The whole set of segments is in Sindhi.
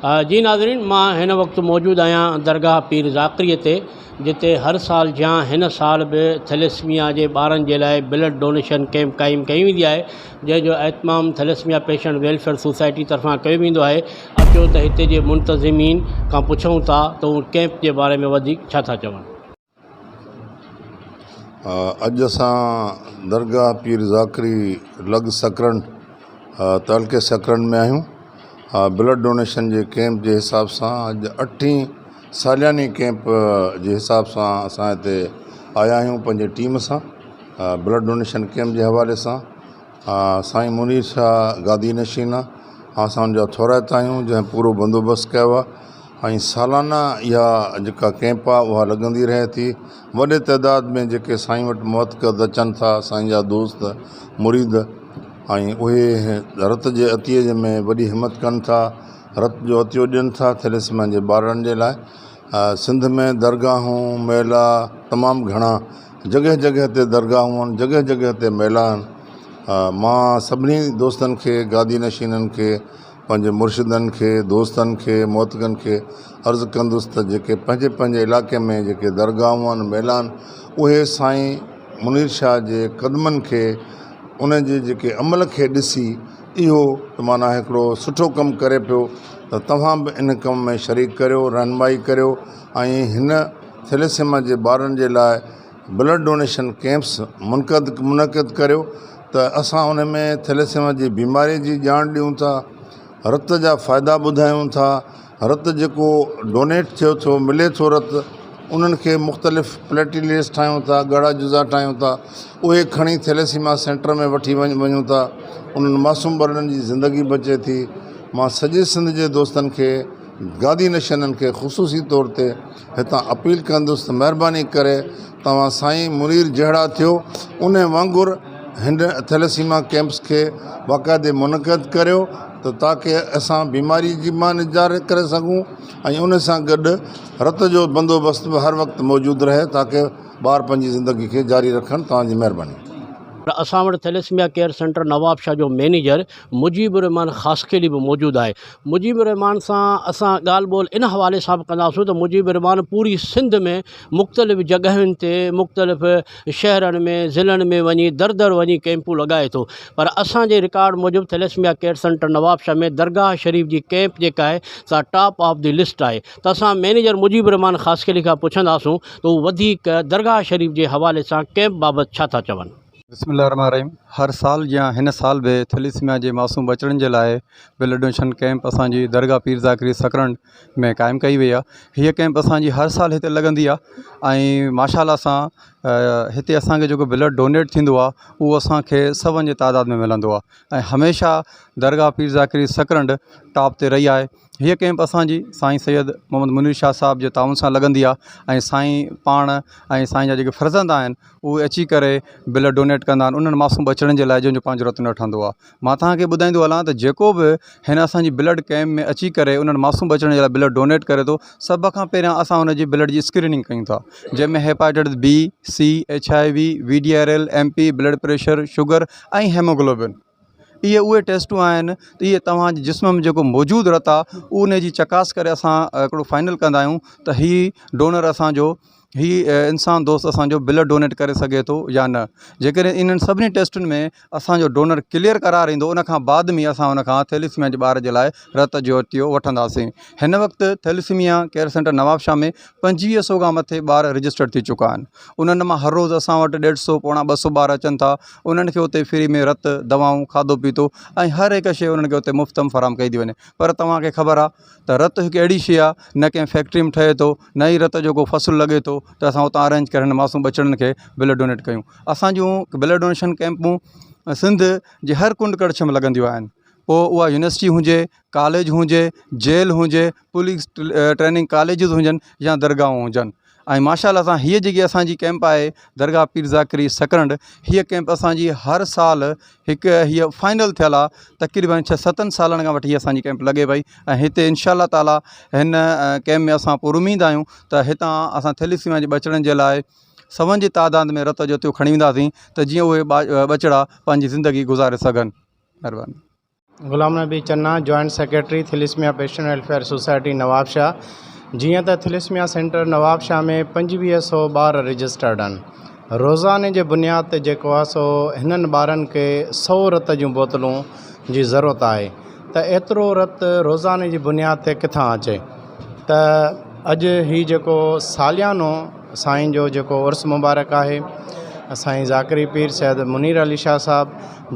جي ناظرين مان هن وقت موجود آهيان درگاهه پير ذاڪري تي جتي هر سال جيان هن سال به ٿيليسميا جي ٻارن جي لاء بلڊ ڊونيشن ڪيمپ قائم ڪئي ويندي آهي جنهن جو اهتمام ٿيليسميا پيشنٽ ويلفيئر سوسائٽي طرفان ڪيو ويندو آهي اچو ته هتي جي منتظمين کان پڇون ٿا ته هو ڪيمپ جي باري ۾ وڌيڪ ڇا ٿا چون. اڄ اسان درگاهه پير ذاڪري لڳ سڪرنڊ تعلقي سڪرنڊ ۾ آهيون بلڊ ڊونيشن جي ڪيمپ جي حساب سان اڄ اٺين سالياني ڪيمپ جي حساب سان اسان هتي آيا آهيون پنهنجي ٽيم سان بلڊ ڊونيشن ڪيمپ جي حوالي سان سائين منير شاهه گادي نشين آ اسان ان جا ٿورائتا آهيون جنهن پورو بندوبست ڪيو آ ۽ سالانه اها جيڪا ڪيمپ آ اها لڳندي رهي ٿي وڏي تعداد ۾ جيڪي سائين وٽ معتقد اچن ٿا سائين جا دوست مريد ۽ اهي رت جي عطيي ۾ وڏي همت ڪن ٿا رت جو عطيو ڏين ٿا ٿيليسيميا جي ٻارڙن جي لاء سنڌ ۾ درگاهون ميلا تمام گهڻا جڳهه جڳهه تي درگاهون آهن جڳهه جڳهه تي ميلا آهن مان سڀني دوستن کي گادي نشينن کي پنهنجي مرشدن کي دوستن کي معتقدن کي عرض ڪندس ته جيڪي پنهنجي پنهنجي علائقي ۾ جيڪي درگاهون آهن ميلا آهن اهي سائين منير شاهه جي قدمن کي ان جي جيڪي عمل کي ڏسي اهو ته معنيٰ هڪڙو سٺو ڪم ڪري پيو ته توهان به ان ڪم ۾ شريڪ ڪريو رهنمائي ڪريو ۽ هن ٿيليسيما جي ٻارن جي لاء بلڊ ڊونيشن ڪيمپس منقد منعقد ڪريو ته اسان ان ۾ ٿيليسيما جي بيماري جي ڄاڻ ڏيون ٿا رت جا فائدا ٻڌايون ٿا رت جيڪو ڊونيٽ ٿئي ٿو ملي ٿو رت انهن کي مختلف پليٽيليٽس ٺاهيون ٿا ڳاڙها جزا ٺاهيون ٿا اهي کڻي ٿيليسيما سينٽر ۾ وٺي وڃون ٿا انهن معصوم ٻارڙن جي زندگي بچي ٿي مان سڄي سنڌ جي دوستن کي گادي نشينن کي خصوصي طور تي هتان اپيل ڪندس ته مهرباني ڪري توهان سائين منير جهڙا ٿيو ان وانگر هن ٿيليسيما ڪيمپس کي باقاعدي منعقد ڪريو ته تاڪه اسان بيماري جي مان نجار ڪري سگهون ۽ ان سان گڏ رت جو بندوبست به هر وقت موجود رهي تاڪه ٻار پنهنجي زندگي کي جاري رکن توهان جي مهرباني. اسان وٽ ٿيليسميا ڪيئر سينٽر نوابشاهه جو مئنيجر مجيب الرحمان خاصخيلي به موجود آهي. مجيب الرحمان سان اسان ڳالهه ٻولهه ان حوالي سان به ڪنداسون ته مجيب الرحمان پوري سنڌ ۾ مختلف جڳهين تي مختلف شهرن ۾ ضلعن ۾ وڃي در در وڃي ڪئمپون لڳائي ٿو پر اسان جي رڪارڊ موجب ٿيليسميا ڪيئر سينٽر نوابشاهه ۾ درگاهه شريف جي ڪئمپ جيڪا آهي سا ٽاپ آف the list آهي ته اسان مئنيجر مجيب الرحمان خاصخيلي کان پڇنداسون ته هو وڌيڪ درگاهه شريف جي حوالي سان ڪئمپ بابت ڇا ٿا چون. بسم الله الرحمن الرحيم هر سال جيان هن سال به ٿيليسميا جي معصوم ٻچڙن جي لاء بلڊ ڊونيشن ڪئمپ اسان جي درگاهه پير ذاڪري سڪرنڊ ۾ قائم ڪئي وئي آهي هيء ڪئمپ اسان جي هر سال هتي لڳندي آهي ۽ ماشاء الله سان هتي اسان کي جيڪو بلڊ ڊونيٽ ٿيندو آهي اهو اسان کي سون جي تعداد ۾ ملندو آهي ۽ هميشه درگاهه پير ذاڪري سڪرنڊ ٽاپ تي رهي آهي هيء ڪئمپ اسان جي سائين سيد محمد منير شاهه صاحب جي تعاون سان لڳندي آهي ۽ سائين پاڻ ۽ سائين جا جيڪي فرزند آهن اهي اچي ڪري بلڊ ڊونيٽ ڪندا آهن انهن معصوم ٻچڙن جي لاء جنهن جو پنهنجو رت نه ٺهندو آهي مان توهان کي ٻڌائيندو هلان ته جيڪو به هن اسان جي بلڊ ڪئمپ ۾ اچي ڪري انهن معصوم ٻچڙن جي لاء بلڊ ڊونيٽ ڪري ٿو سڀ کان پهريان اسان ان جي بلڊ جي اسڪريننگ ڪيون ٿا جنهن ۾ hepatitis B C H I V V D R L M P blood pressure sugar ۽ haemoglobin اهي اهي ٽيسٽون آهن ته اهي توهان جي جسم ۾ جيڪو موجود رت آهي ان جي چڪاس ڪري اسان هڪڙو فائنل ڪندا آهيون ته هي ڊونر اسانجو هي انسان دوست اسانجو بلڊ ڊونيٽ ڪري سگهي ٿو يا نه جيڪڏهن انهن سڀني ٽيسٽن ۾ اسانجو ڊونر ڪليئر قرار ايندو ان کان بعد ۾ اسان ان کان ٿيليسميا جي ٻار جي لاء رت جو عطيو وٺنداسين هن وقت ٿيليسميا ڪيئر سينٽر نوابشاهه ۾ 25 سو کان مٿي ٻار رجسٽرڊ ٿي چڪا آهن انهن مان هر روز اسان وٽ ڏيڍ سو پوڻا 200 ٻار اچن ٿا انهن کي اتي فري ۾ رت، دوائون، کاڌو پيتو ۽ هر هڪ شيء انهن کي اتي مفت م فراهم ڪئي ٿي وڃي پر توهان کي خبر آ ته رت هڪ اهڙي شيء آ نه ڪنهن فيڪٽري م ٺهي ٿو نه ئي رت جو ڪو فصل لڳي ٿو ته اسان اتان ارينج ڪري هن معصوم ٻچڙن کي بلڊ ڊونيٽ ڪيون اسان جون بلڊ ڊونيشن ڪئمپون سنڌ جي هر ڪنڊ ڪڙڇ م لڳنديون آهن پوء اها يونيورسٽي هجي ڪاليج هجي جيل هجي پوليس ٽريننگ ڪاليجز هجن يا درگاهون هجن ۽ ماشاء الله سان هيء جيڪي اسان جي ڪئمپ آهي درگاهه پير ذاڪري سڪرنڊ هيء ڪئمپ اسان جي هر سال هڪ هيء فائنل ٿيل آهي تقريبن ڇهه ستن سالن کان وٺي اسان جي ڪئمپ لڳي پئي ۽ هتي انشاء الله تعاليٰ هن ڪئمپ ۾ اسان پر اميد آهيون ته هتان اسان ٿيليسيميا جي ٻچڙن جي لاء سون جي تعداد ۾ رت جو عطيو کڻي وينداسين ته جيئن اهي ٻچڙا پنهنجي زندگي گذاري سگهن مهرباني. Ghulam Nabi Channa, joint secretary thalassemia patient welfare society Nawabshah. جيئن ته ٿليسميا سينٽر نوابشاهه ۾ 25 سئو ٻار رجسٽرڊ آهن. روزاني جي بنياد تي جيڪو آهي سو هنن ٻارن کي 100 رت جون بوتلون جي ضرورت آهي ته ايترو رت روزاني جي بنياد تي ڪٿان اچي؟ ته اڄ هي جيڪو ساليانو سائين جو جيڪو عرس مبارڪ آهي، سائين ذاڪري پير سيد منير علي شاهه صاحب،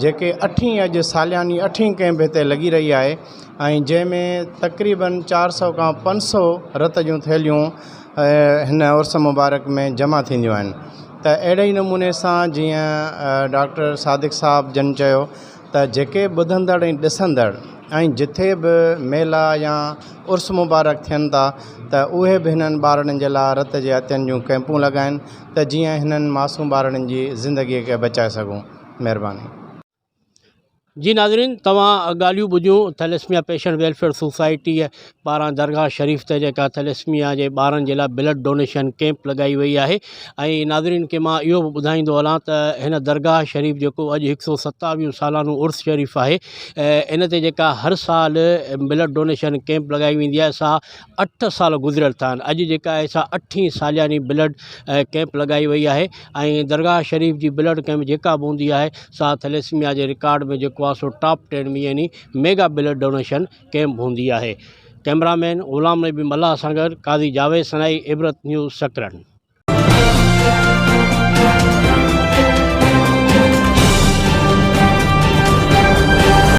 جيڪي اٺين اڄ سالياني اٺين ڪئمپ هتي لڳي رهي آهي ۽ جنهن ۾ تقريبن 400 کان 500 رت جون ٿيلهيون هن عرس مبارڪ ۾ جمع ٿينديون آهن. ته اهڙي ئي نموني سان جيئن ڊاڪٽر صادق صاحب جن چيو ته جيڪي ٻڌندڙ ۽ ڏسندڙ ۽ جٿي به ميلا يا عرس مبارڪ ٿين ٿا ته اهي به هنن ٻارڙن جي لاء رت جي عطين جون ڪئمپون لڳائن ته جيئن هنن معصوم ٻارڙن جي زندگي کي بچائي سگهون. مهرباني. جي ناظرين توهان ڳالهيون ٻڌيون ٿيليسميا پيشنٽ ويلفيئر سوسائٽيء پاران درگاهه شريف تي جيڪا ٿيليسميا جي ٻارن جي لاء بلڊ ڊونيشن ڪيمپ لڳائي وئي آهي ۽ ناظرين کي مان اهو به ٻڌائيندو هلان ته هن درگاهه شريف جيڪو اڄ هڪ سو ستاويهون سالانو عرس شريف آهي ان تي جيڪا هر سال بلڊ ڊونيشن ڪيمپ لڳائي ويندي آهي سا 8 سال گذريل ٿا آهن. اڄ جيڪا آهي سا اٺين سالياني بلڊ ڪيمپ لڳائي وئي آهي ۽ درگاهه شريف جي بلڊ ڪيمپ جيڪا به هوندي آهي سا ٿيليسميا جي رڪارڊ ۾ جيڪو آهي سو ٽاپ ٽين ۾ يعني ميگا بلڊ ڊونيشن ڪيمپ هوندي آهي. ڪئميرا مين غلام نبي ملاح سان گڏ قاضي جاويد سنائي، عبرت نيوز، سڪرنڊ.